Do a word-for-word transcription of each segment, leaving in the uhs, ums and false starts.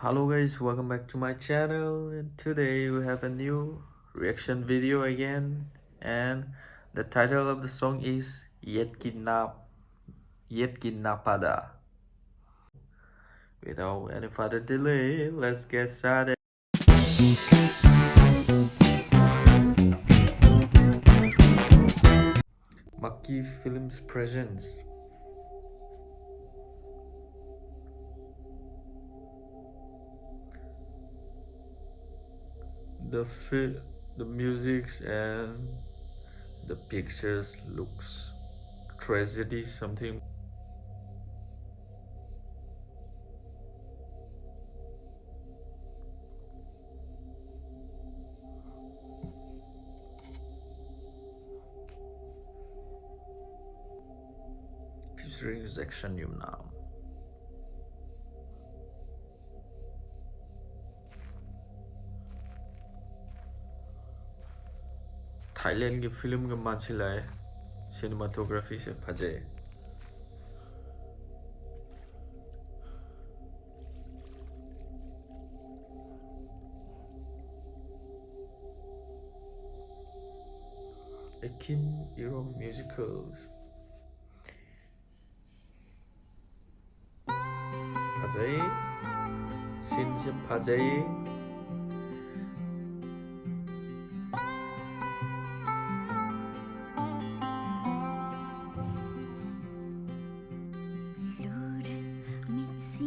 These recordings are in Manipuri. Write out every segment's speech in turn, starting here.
Hello guys, welcome back to my channel. And today we have a new reaction video again, and the title of the song is Yet Kinap, Yet Kinapada. Without any further delay, let's get started. Maki Films presents the fi- the musics and the pictures looks tragedy something. Featuring Jackson Yumnam. ꯊꯥꯏꯂꯦꯟꯒꯤ ꯐꯤꯂꯝꯒ ꯃꯥꯟꯁꯤꯜꯂꯛꯑꯦ꯫ ꯁꯤꯅꯦꯃꯥꯇꯣꯒ꯭ꯔꯥꯐꯤꯁꯦ ꯐꯖꯩ꯫ Akin Irom Musicals. ꯐꯖꯩ꯫ ꯁꯤꯟꯁꯦ ꯐꯖꯩ꯫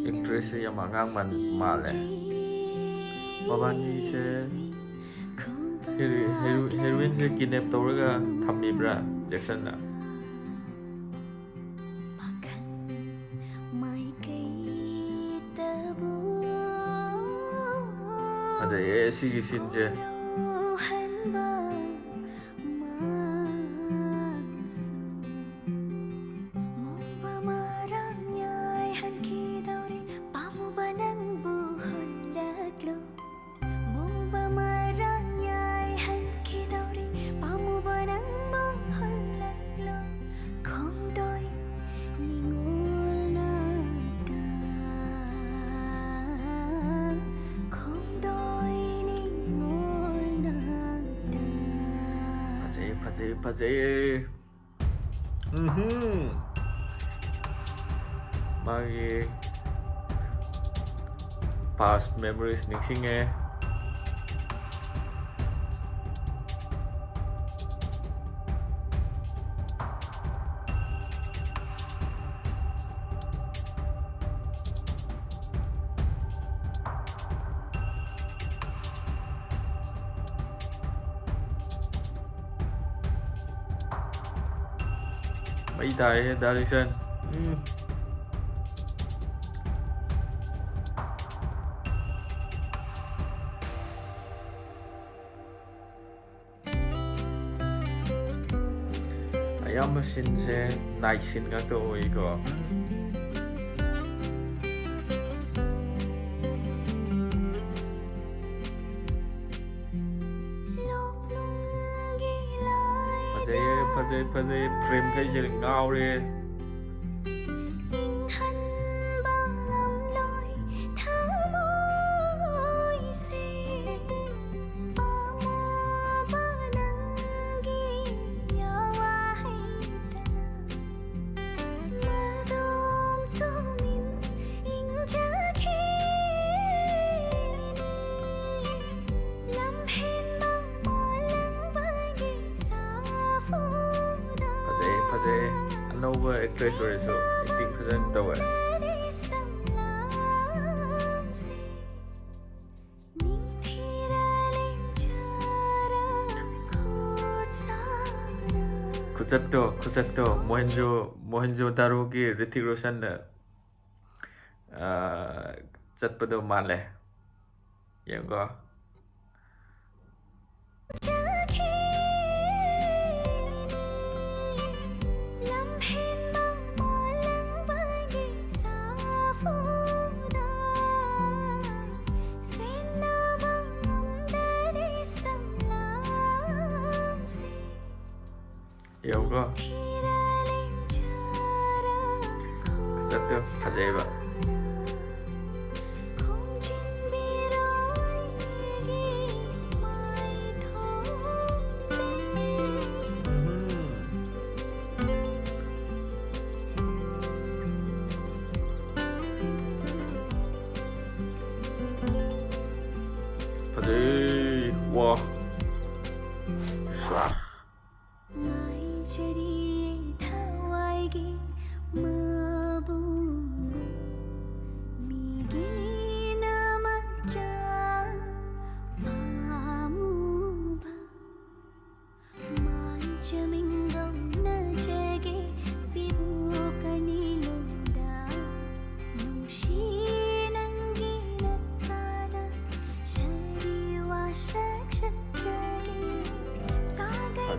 ꯑꯦꯛꯇ꯭ꯔꯦꯁꯁꯦ ꯌꯥꯝ ꯑꯉꯥꯡ ꯃꯥꯟ- ꯃꯥꯜꯂꯦ꯫ ꯃꯕꯥꯅꯤꯁꯦ ꯍꯦꯔꯣ- ꯍꯦꯔꯣ- ꯍꯦꯔꯣꯏꯟꯁꯦ ꯀꯤꯗꯅꯦꯞ ꯇꯧꯔꯒ ꯊꯝꯃꯤꯕ꯭ꯔꯥ ꯖꯦꯛꯁꯟꯅ? ꯐꯖꯩꯌꯦ ꯁꯤꯒꯤ ꯁꯤꯟꯁꯦ꯫ ꯐꯖꯩꯌꯦ꯫ ꯎꯝꯍꯨꯝ꯫ ꯃꯥꯒꯤ past memories ꯅꯤꯡꯁꯤꯡꯉꯦ꯫ ꯃꯩ ꯇꯥꯔꯦꯍꯦ direction꯫ ꯎꯝ꯫ ꯑꯌꯥꯝꯕ sceneꯁꯦ night scene ꯉꯥꯛꯇ ꯑꯣꯏꯀꯣ꯫ ꯐꯖꯩꯌꯦ, ꯐꯖꯩ, ꯐꯖꯩ꯫ Frameꯈꯩꯁꯦ ꯉꯥꯎꯔꯦ꯫ ꯐꯖꯩ, ꯐꯖꯩ꯫ ꯑꯅꯧꯕ actress ꯑꯣꯏꯔꯁꯨ acting ꯐꯖꯅ ꯇꯧꯋꯦ꯫ ꯈꯨꯆꯠꯇꯣ, ꯈꯨꯆꯠꯇꯣ, ꯃꯣꯍꯦꯟꯖꯣ, ꯃꯣꯍꯦꯟꯖꯣ ꯗꯥꯔꯣꯒꯤ ꯔꯤꯇꯤꯛ ꯔꯣꯁꯟꯅ, ꯑ, ꯆꯠꯄꯗꯣ ꯃꯥꯜꯂꯦ꯫ ꯌꯦꯡꯉꯣ꯫ ꯌꯦꯡꯉꯨꯀꯣ꯫ ꯈꯨꯆꯠꯇꯣ ꯐꯖꯩꯕ꯫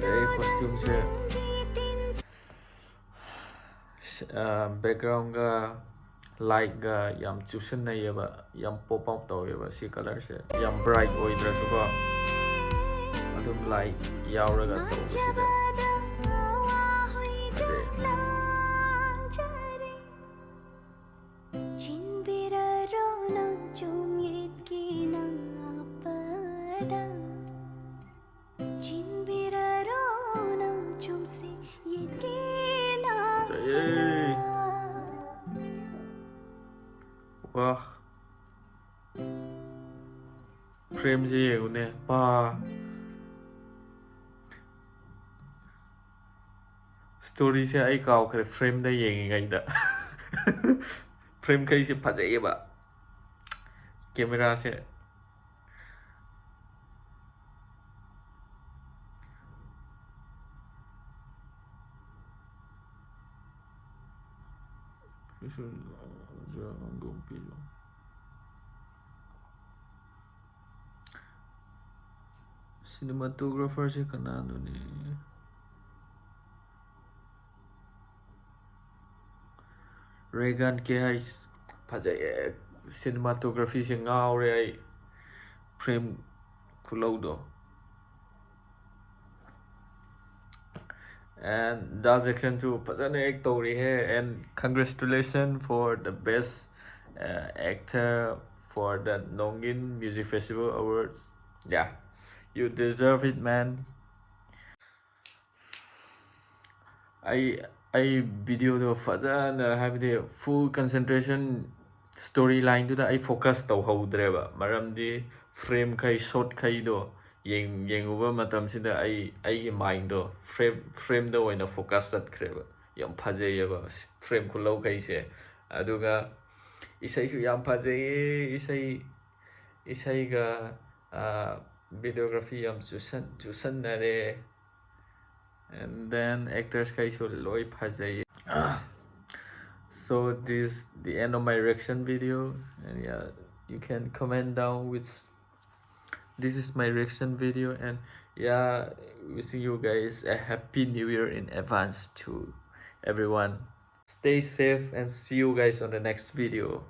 ꯑꯩ costume ꯁꯦ background ꯒ light ꯒ ꯌꯥꯝ ꯆꯨꯁꯟꯅꯩꯌꯦꯕ, ꯌꯥꯝ pop out ꯇꯧꯋꯦꯕ ꯁꯤ colour ꯁꯦ, ꯌꯥꯝ bright ꯑꯣꯏꯗ꯭ꯔꯁꯨꯀꯣ, ꯑꯗꯨꯝ light ꯌꯥꯎꯔꯒ ꯇꯧꯕꯁꯤꯗ ꯐꯖꯩ꯫ ꯆꯤꯟꯕꯤꯔꯔꯣ ꯅꯪ ꯆꯨꯝ ꯌꯦꯠꯀꯤ ꯅꯪ ꯑꯄꯗ꯫ ꯆꯤꯟꯕꯤꯔꯔꯣ ꯅꯪ ꯆꯨꯝꯁꯤ ꯌꯦꯠꯀꯤ ꯅꯪ ꯐꯖꯩꯌꯦ꯫ ꯑꯄꯗ꯫ ꯋꯥ꯫ Frame ꯁꯦ ꯌꯦꯡꯉꯨꯅꯦ꯫ ꯄꯥ꯫ Story ꯁꯦ ꯑꯩ ꯀꯥꯎꯈ꯭ꯔꯦ, frame ꯗ ꯌꯦꯡꯉꯤꯉꯩꯗ꯫ Frame ꯈꯩꯁꯦ ꯐꯖꯩꯌꯦꯕ꯫ Camera ꯁꯦ꯫ Cinematographer ꯁꯦ ꯀꯅꯥꯅꯣꯅꯦ? Regan K H꯫ ꯐꯖꯩꯌꯦ꯫ Cinematography ꯁꯦ ꯉꯥꯎꯔꯦ ꯑꯩ꯫ Frame ꯈꯨꯂꯧꯗꯣ꯫ And Da Jackson ꯁꯨ ꯐꯖꯅ act ꯇꯧꯔꯤꯍꯦ, and congratulations for the best, uh, actor for the Nongin Music Festival Awards. Yeah, you deserve it, man. ꯑꯩ ꯑꯩ video ꯗꯣ ꯐꯖꯅ, ꯍꯥꯏꯕꯗꯤ full concentration story line ꯗꯨꯗ ꯑꯩ focus ꯇꯧꯍꯧꯗ꯭ꯔꯦꯕ, ꯃꯔꯝꯗꯤ frame ꯈꯩ, shot ꯈꯩꯗꯣ ꯌꯦꯡ ꯌꯦꯡꯉꯨꯕ ꯃꯇꯝꯁꯤꯗ ꯑꯩ ꯑꯩꯒꯤ mind ꯗꯣ frame frame ꯗ ꯑꯣꯏꯅ focus ꯆꯠꯈ꯭ꯔꯦꯕ꯫ ꯌꯥꯝ ꯐꯖꯩꯌꯦꯕ frame ꯈꯨꯂꯧꯈꯩꯁꯦ꯫ ꯑꯗꯨꯒ ꯏꯁꯩꯁꯨ ꯌꯥꯝ ꯐꯖꯩꯌꯦ, ꯏꯁꯩ ꯏꯁꯩꯒ videography ꯌꯥꯝ ꯆꯨꯁꯟ ꯆꯨꯁꯟꯅꯔꯦ꯫ And then actors ꯈꯩꯁꯨ ꯂꯣꯏ ꯐꯖꯩ꯫ So this the end of my reaction video, and yeah, you can comment down with, this is my reaction video, and Yeah, wishing you guys a happy new year in advance to everyone. Stay safe and see you guys on the next video.